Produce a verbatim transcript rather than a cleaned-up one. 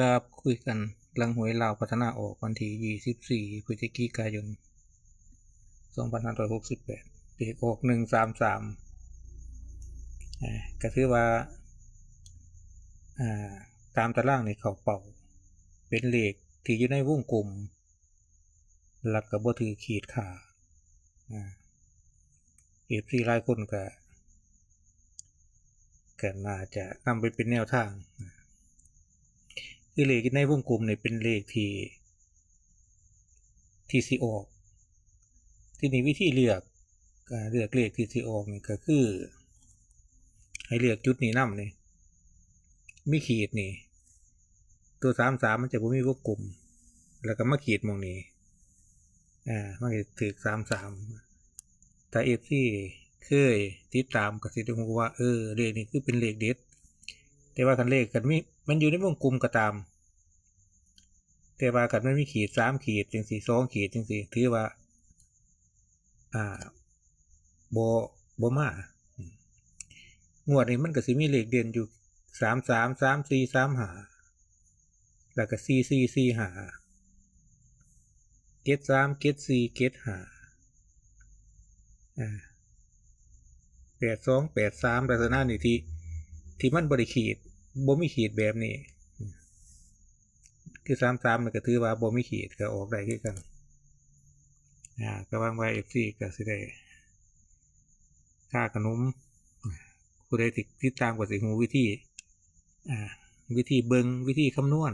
ครับ คุยกันเรื่องหวยลาวพัฒนาออกวันที่ยี่สิบสี่พฤศจิกายนสองพันห้าร้อยหกสิบแปด เลขออกหนึ่งสามสาม อ่า ก็ถือว่า อ่า ตามตารางนี่เข้าเป้า เป็นเลขที่อยู่ในวงกลม แล้วก็บ่ถืกขีดค่า อ่า เอฟซี หลายคนก็ ก็น่าจะนำไปเป็นแนวทาง คือเลขในวงกลมนี่เป็นเลขที่ ที่สิออก ทีนี้วิธีเลือก อ่า เลือกเลขที่สิออกนี่ก็คือ ให้เลือกจุดนี้นำนี่ มีขีดนี่ ตัวสามสามมันจะบ่มีวงกลม แล้วก็มาขีดหม่องนี้ อ่า มันก็ถืกสามสาม ถ้าเอฟซี เคยติดตามก็สิได้รู้ว่า เออ เลขนี้คือเป็นเลขเด็ด แต่ว่าคันเลขคันมี มันอยู่ในวงกลมก็ตาม แต่ว่าคันมันมีขีด สามขีดจังซี้ สองขีดจังซี้ ถือว่า อ่า บ่ บ่มา อืม งวดนี้มันก็สิมีเลขเด่นอยู่ สามสาม สามสี่ สามห้า แล้วก็ สี่สี่ สี่ห้า เจ็ดสาม เจ็ดสี่ เจ็ดห้า อ่า แปดสอง แปดสาม ลักษณะนี่ที่ ที่มันบ่ได้ขีด บ่มีขีดแบบนี้ อืม คือ สามสาม นี่ก็ถือว่าบ่มีขีด ก็ออกได้คือกัน อ่า ก็หวังว่า เอฟซี ก็สิได้ค่าขนม ผู้ใดที่ติดตามก็สิรู้วิธี อ่า วิธีเบิ่ง วิธีคำนวณ